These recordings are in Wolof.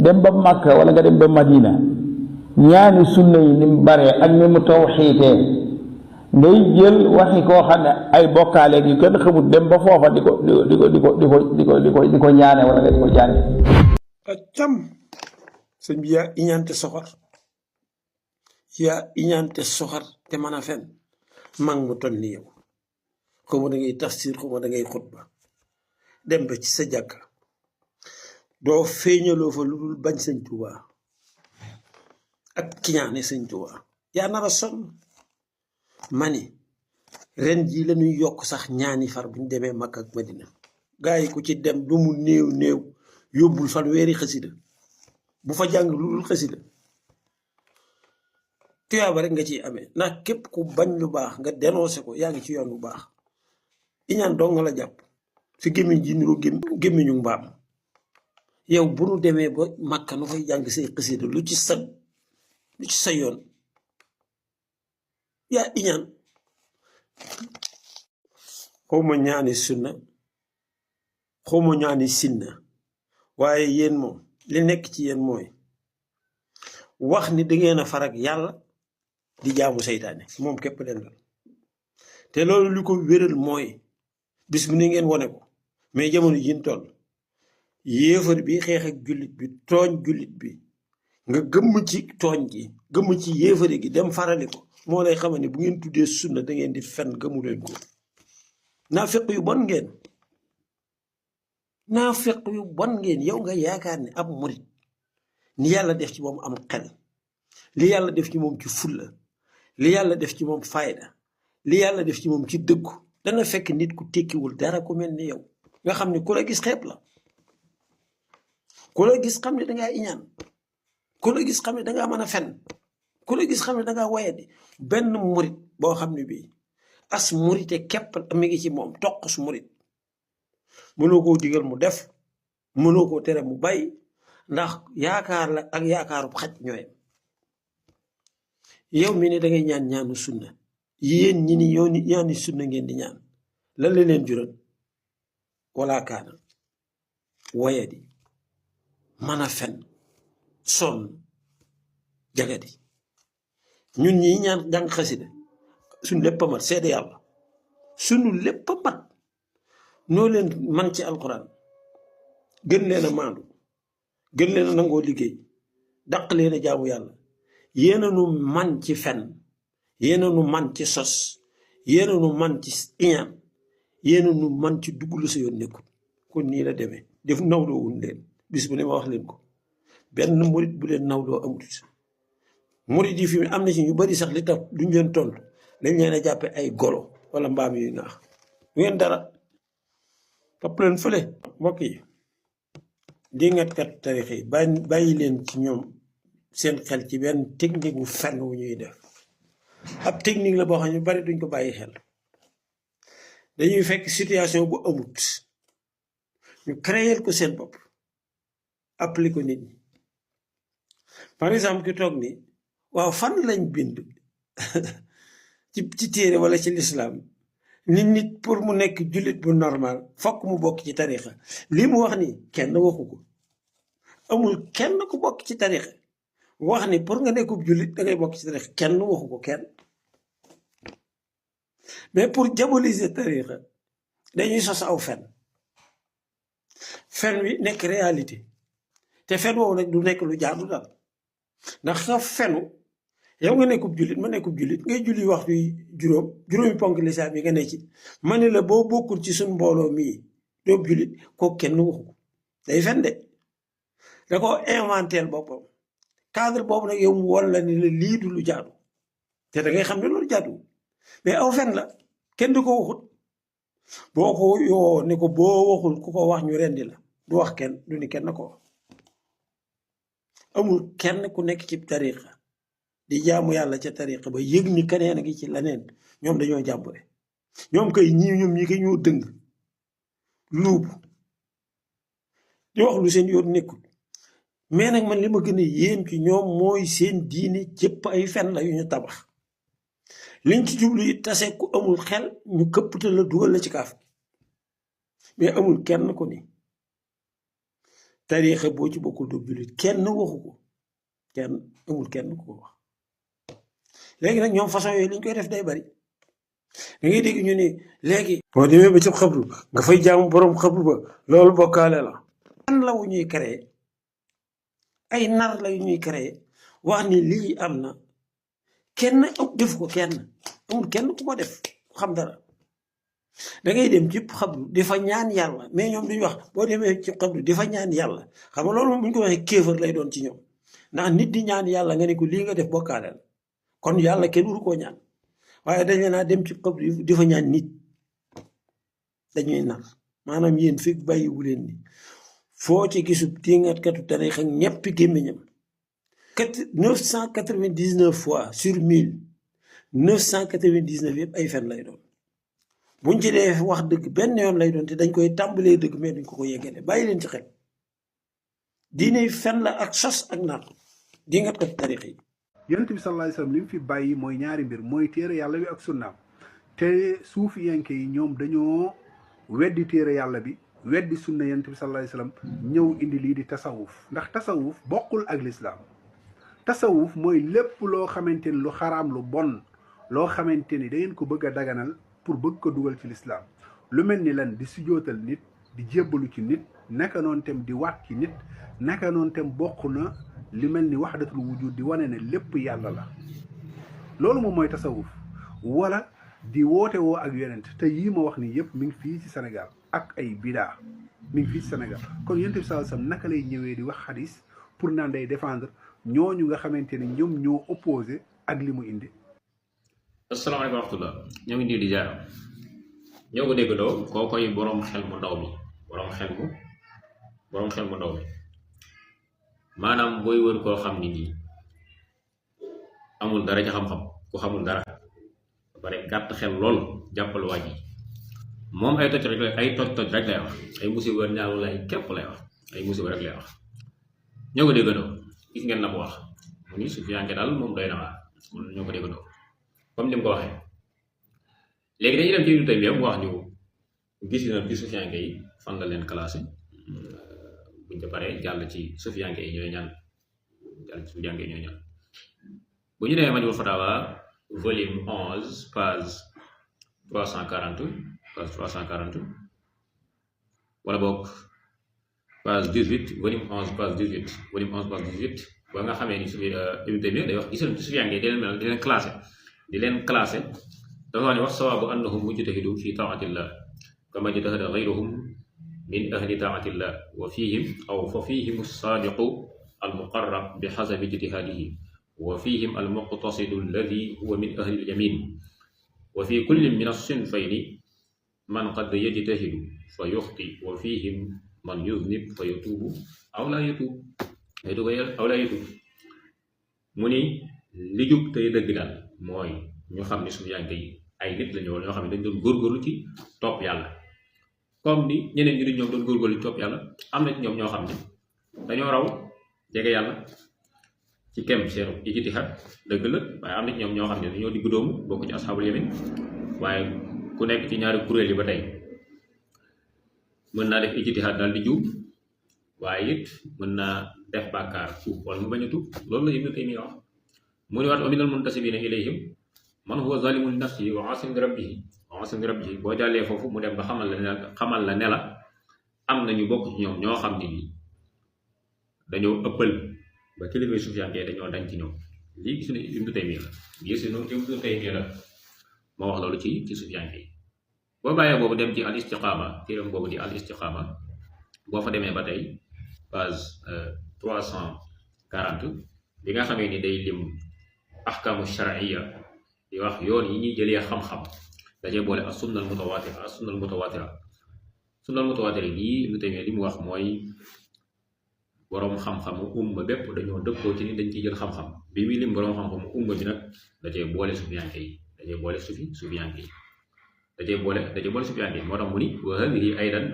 dem ba Makka wala nga dem ba Madina ñaani sunna yi ni mu bare ak ni mu tawxiitee ngay jël waxi koo xam ne ay bokkaaleeg yu kenn xamut dem ba foofa di ko ñaane wala nga di ko jànge cam sëñ bi yaa iñaante soxar te mën a fen mag mu toll ni yow xaw ma da ngay tafsir xaw ma da ngay xutba dem ba ci sa jàkka doo feeñaloo fa lu dul bañ sëñ Tuubaa ak kiñaane sëñ Tuubaa yaa nar a sonn mani ren jii la ñuy yokk sax ñaani far buñ demee Makka ak Madina gaa yi ku ci dem lu mu néew yóbbul fanweeri xasida bu fa jàng lu dul xasida tuyaaba rek nga ciy amee ndax képp ku bañ lu baax nga dénoncé ko yaa ngi ci yoon bu baax iñaan dong nga la jàpp fi gémmiñ ji niru gémmiñu mbaam yow bu nu demee ba Makka nu fay jàng say xasida lu ci sa yoon yaa iñaan xawma ñaani sunna xawma ñaani sinna waaye yéen moom li nekk ci yéen mooy wax ni dangeen a farag yàlla di jaamu seytaane moom képp leen la te loolu li ko wéral mooy bis bu ne ngeen wone ko mais jamono jiñ toll yéefar bi xeex ak jullit bi tooñ jullit bi nga gëmm ci tooñ gi gëmm ci yéefari gi dem farali ko moo lay xamal ne bu ngeen tuddee sunna da ngeen di fen gëmu leen ko naafeq yu bon ngeen yow nga yaakaar ne ab murit ni yàlla def ci moom am xel li yàlla def ci moom ci fulla li yàlla def ci moom fayda li yàlla def ci moom ci dëggu dana fekk nit ku tekkiwul dara ku mel ni yow nga xam ne ku la gis xeeb la ku la gis xam ne dangaa iñaan ku la gis xam ne dangaa mën a fen ku la gis xam ne dangaa wayadi benn murit boo xam ne bii as murite képp mi ngi ci moom toq su murit mënoo koo digal mu def mënoo koo tere mu bàyyi ndax yaakaar la ak yaakaaru xaj ñooyam yow mi ne dangay ñaanu sunna yéen ñi ni yow ni ñaani sunna ngeen di ñaan lan la leen jural wala kaana wayadi mën a fen sonn jagadi ñun ñi ñaan jàng xasida suñu lépp a mat seede yàlla suñu lépp a mat noo leen man ci alquran gën leen a maandu gën leen a nangoo liggéey daq leen a jaamu yàlla yéena nu man ci fen yéena nu man ci sos yéena nu man ci iñaan yéena nu man ci dugg lu sa yoon nekkul kon nii la demee def nawloo wuñ leen bis bu ne ma wax leen ko benn murit bu leen nawloo amut murit yi fi mu am na ci ñu bari sax li tax duñ leen tontu dañ leen a jàppe ay golo wala mbaam yuy naax ngeen dara topp leen fële mbokk yi dingatkat tarix yi bàyyi leen ci ñoom seen xel ci benn technique wu fenn wu ñuy def ab technique la boo xam ne bari duñ ko bàyyi xel dañuy fekk situation bu amut ñu créer ko seen bopp appliquer ko nit ñi par exemple ki toog ni waaw fan lañ bind ci téere wala ci lislaam nit pour mu nekk jullit bu normal fokk mu bokk ci tarixa lii mu wax ni kenn waxu ko amul kenn ku bokk ci tarixa wax ni pour nga nekkub jullit da ngay bokk ci tarixa kenn waxu ko kenn mais pour diaboliser tarixa dañuy sos aw fen wi nekk réalité te fen woowu nag du nekk lu jaadu daal ndax nga fenu yow nga nekkub jullit ma nekkub jullit ngay julli waxtu juróomi ponk lislaam yi nga ne ci ma ne la boo bokkul ci suñ mbooloo mii doob jullit kooku kenn waxu ko day fen de da ko inventeel boppam cadre boobu nag yow mu walla ni la lii du lu jaadu te da ngay xam ne loolu jaadu mais aw fen la kenn du ko waxut boo ko yoo ne ko boo waxul ku ko wax ñu rendi la du wax kenn du ni kenn ko wax amul kenn ku nekk ci tariqa di jaamu yàlla ca tariqa ba yëg ni keneen a ngi ci leneen ñoom dañoo jàmbure ñoom kay ñoom ñi kay ñoo dëng luubu di wax lu seen yoon nekkul mais nag man li ma gën a yéem ci ñoom mooy seen diine jëpp ay fen la yu ñu tabax liñ ci jublu it tase ku amul xel ñu këppte la dugal la ci kaaf mais amul kenn ku ni tariixa boo ci bokkul doo jullit kenn waxu ko kenn amul kenn ku ko wax léegi nag ñoom façon yooyu liñ koy def day bari da ngay dégg ñu ni léegi boo demee ba ci xabru nga fay jaamu borom xabru ba loolu bokkaale la an la wu ñuy créé ay nar la yu ñuy créé wax ni lii am na kenn def ko kenn amul kenn ku ko def xam dara da ngay dem ci xabru di fa ñaan yàlla mais ñoom duñu wax boo demee ci xabru di fa ñaan yàlla xam nga loolu moom bu ñu ko waxee kéefër lay doon ci ñoom ndax nit di ñaan yàlla nga ne ko lii nga def bokkaale la kon yàlla kenn waru koo ñaan waaye dañ leen a dem ci xabru di fa ñaan nit dañuy nar maanaam yéen fekk bàyyiwu leen ni foo ci gisub dingatkatu tariixa ñeppi gémmiñam 999 fois sur 1000 999 yëpp ay fen lay doon buñ ci dee wax dëgg benn yoon lay doon te dañ koy tàmbalee dëgg mais duñ ko yeggale bàyyi leen ci xel diine fen la ak sos ak nar dingatkatu tariixa yi. yonent bi sallallahu alayhi wasallam li mu fi bàyyi mooy ñaari mbir mooy téere yàlla bi ak sunnaam te suufiyanke yi ñoom dañoo weddi téere yàlla bi weddi sunna yonent bi sallallahu alayhi wasallam ñëw indi lii di tasawuf ndax tasawuf bokkul ak lislaam tasawuf mooy lépp loo xamante ni lu xaraam lu bon loo xamante ni da ngeen ko bëgg a daganal pour bëgg ko dugal ci lislaam lu mel ni lan di sujootal nit di jébbalu ci nit naka noonu tam di waat ci nit naka noonu tam bokk na li mel ni wahdatul wujud di wane ne lépp yàlla la loolu moom mooy tasawuf wala di woote woo ak yonent te yii ma wax ni yëpp mi ngi fii ci Sénégal ak ay bidaa mi ngi fii ci Sénégal kon yonent bi sallallahu alayhi wasallam naka lay ñëwee di wax xadis pour naan day défendre ñooñu nga xamante ne ñoom ñoo opposé ak li mu indi. asalaamaaleykum wa rahmatullah ñoo ngi nii di jaar ñoo ko déggandoo koo koy borom xel mu ndaw mi borom xel mu ndaw mi maanaam booy wër koo xam ni nii amul dara ci xam-xam ku xamul dara ba pare gàtt xel lool jàppal waa ji moom ay toj rek lay wax ay musiba ñaaw lay képp lay wax ay musiba rek lay wax ñoo ko déggandoo gis ngeen na mu wax mu ni su fiyanke daal moom doy na waar ñoo ko déggandoo comme ni mu ko waxee léegi dañuy dem ci Ibnu Taymiyya mu wax ñu gis na bi sufiyanke yi fan la leen classé buñ ca paree jàll ci sufiyanke yi ñooy ñaan bu ñu demee Majmuul Fatawa volume 11 page 340 wala boog page 18 volume 11 page 18 ba nga xamee ni Ibnu Taymiyya day wax gisoon ci sufiyanke yi di leen classé dafa wax ne wax sawaabu annahum mujtahidun fi taatillah kama ijtahada ghayruhum min ahli taatillah wa fihim as-sadiqu al-muqarrab bi hasabi ijtihadihi wa fihim al-muqtasidu alladhi huwa min ahli al-yamin wa fi kullin min as-sinfayni man qad yajtahidu fa yukhti wa fihim man yuznib fa yatubu aw la yatub mu ni li jub tey dëgg daal mooy ñu xam ne sufiyanke yi ay nit la ñoo xam ne dañ doon góorgóorlu ci topp yàlla comme ni ñeneen ñi di ñoom doon góorgóorlu ci topp yàlla am na ci ñoom ñoo xam ne dañoo raw jege yàlla ci kem seenu ijtihaad dëgg la waaye am na ci ñoom ñoo xam ne dañoo diggu doomu bokk ci asxaabul yamin waaye ku nekk ci ñaari kuréel yi ba tey mën naa def ijtihaad daal di juum waaye it mën naa def bàkkaar tuub wala mu bañ a tuub loolu la Ibnu Taymiyya wax mu ne waat wa minal muntasibiina ilayhim man huwa zalimun li nafsihi wa aasin li rabbihi boo jàllee foofu mu dem ba xamal la ne la am na ñu bokk ci ñoom ñoo xam ne nii dañoo ëppal ba kilifay sufiyanke dañoo dañ ci ñoom lii gis na Ibnu Taymiyya la moo wax loolu ci sufiyanke yi boo bàyyee boobu dem ci al istiqaama téeram boobu di al istiqaama boo fa demee ba tey page 340 bi nga xamee ni day lim ahkaamu shar'iyya di wax yoon yi ñuy jëlee xam-xam dajee boole as sunnal mutawaatira lii Ibnu Taymiyya li mu wax mooy boroom xam-xamu umma bépp dañoo dëppoo ci ni dañ ciy jël xam-xam bi muy lim boroom xam-xamu umma bi nag dajee boole sufiyanke yi dajee boole sufiyanke yi moo tax mu ni wa hadihi aydan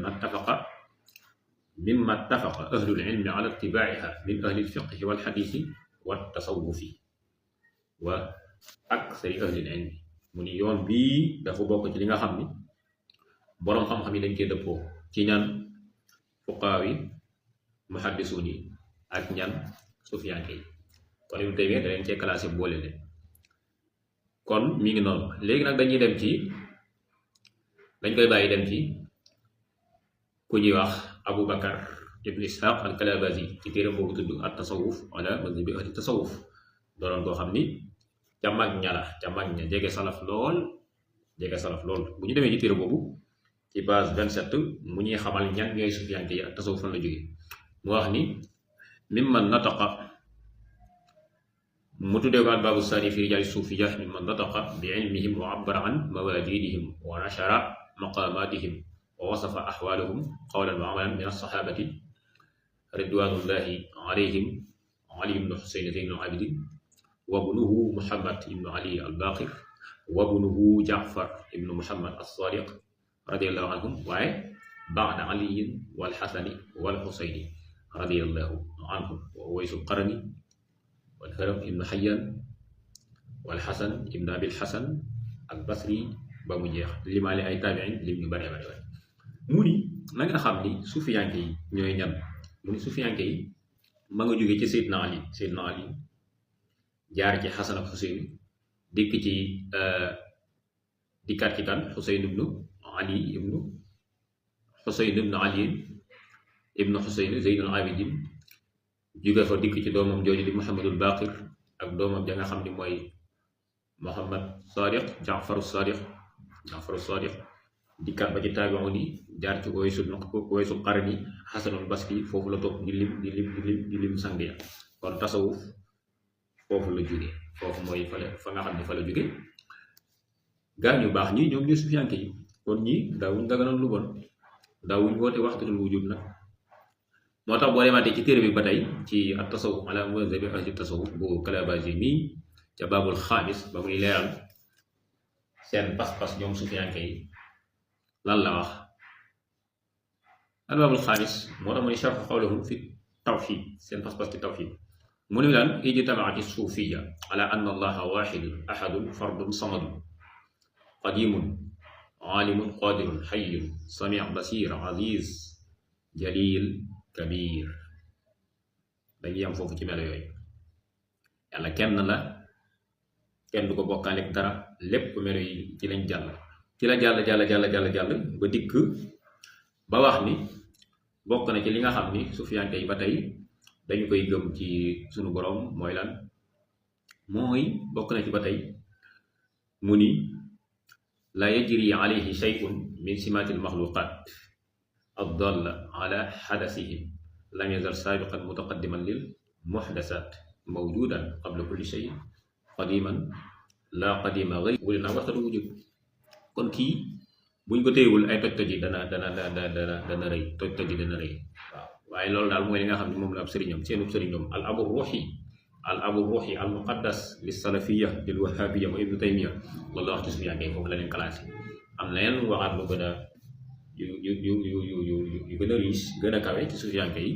mimma ittafaqa ahlul ilmi ala ittibaa'iha min ahli al-fiqhi wal hadiisi wat tasawufi wa aksari ahlil ilmi mu ni yoon bii dafa bokk ci li nga xam ni boroom xam-xam yi dañ koy dëppoo ci ñaan fuqaaw yi muhaddisuun yi ak ñan sufiyanke yi kon Ibnu Taymiyya da leen cee classé boole leen kon mi ngi noonu léegi nag dañ koy bàyyi dem ci ku ñuy wax Abu Bakar ibn Ishaq al-Kalabazi ci téere boobu tudd at-tasawuf ala mazhabi ahli tasawuf doonoon koo xam ni ca mag ña jege salaf lool bu ñu demee ci téere boobu ci page 27 mu ñuy xamal ñan ñooy sufiyanke yi ak tasawuf fan la jóge mu wax ni mimman nataqa mu tuddee ko albaabu saani fi rijaali suufiya mimman nataqa bi ilmihim wa abbara an mawaalidihim wa nashara maqaamaatihim wa wasafa axwaalahum qawlan wa amalan min alsaxaabati ridwanullahi alayhim Ali ibnu Xuseyn Zeynul Abidin wa ibnuhu Muhammad ibnu Ali al-Baqir wa ibnuhu Jaafar ibnu Muhammad as-Sadiq radiyallahu anhum waaye ba'da aliyin wal xasani wal xusayni radiyallahu anhum wa Uwaysul Qarni wal Haram ibnu Xayyan wal Xasan ibnu Abil Xasan ak Basri ba mu jeex limaale ay taabiin lim ñu bare mu ni na nga xam ni sufiyanke yi ñooy ñan mu ni sufiyanke yi ma nga jóge ci Seydina Ali jaar ci Xasan ak Xuseyn dikk ci dikkaat ci kan Xuseyn ibnu Ali ibnu Xuseyn Zeynul Abidin jóge fa dikk ci doomam jooju di Muhammadul Baqir ak doomam ja nga xam ni mooy Muhammad Sadiq Jaafaru Sadiq dikkaat ba ci taabi'un yi jaar ci Uwaysul Qarni Xasanul Basri foofu la topp di lim sang ya kon tasawuf foofu la jóge foofu mooy fa nga xam ne fa la jóge gaa ñu baax ñi ñoom ñooy sufiyanke yi kon ñi daawuñ daganal lu bon daawuñ woote waxdatul wujud nag moo tax boo demaatee ci téere bi ba tey ci at tasawuf ala mazhabi ahli tasawuf bu Kalabazi mii ca baabul xaamis ba muy leeral seen pas-pas ñoom sufiyanke yi lan la wax albaabul xaamis moo tax muy sharh qawluhum fi tawxid seen pas-pas ci tawxid mu ne lan ijtamaat suufiya ala anna allaha waxidun ahadun fardun samadun qadimun alimun qadirun xayyun sami basir aziz jalil kabir dañuy yam foofu ci melo yooyu yàlla kenn la kenn du ko bokkaaleeg dara lépp melo yi ci lañ jàll ba dikk ba wax ni bokk na ci li nga xam ni sufiyanke yi ba tey dañu koy gëm ci sunu boroom mooy lan mooy bokk na ci ba tey mu ni la yajri alayhi shay'un min simatil maxluqat addalla ala xadasihim lam yazal saabiqan mutaqaddiman lil muxdasat mawjudan qabla kulli shay qadiman la qadima gayr wuli naa waxtatu wujud kon kii buñ ko téyewul ay toj-toj yi dana rëy toj-toj yi dana rëy waaw waaye loolu daal mooy li nga xam ne moom la ab sëriñam seenub sëriñam al abu ruuxi al muqaddas li salafiya lil wahabiya ma Ibnu Taymiyya loolu la wax ci sufiyanke foofu la leen classé am na yenn waxaat lu gën a yu gën a riche gën a kawe ci sufiyanke yi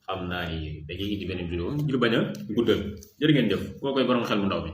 xam naa ni dañuy indi beneen vidéo ngir bañ a guddal jërë ngeen jëf koo koy borom xel mu ndaw bi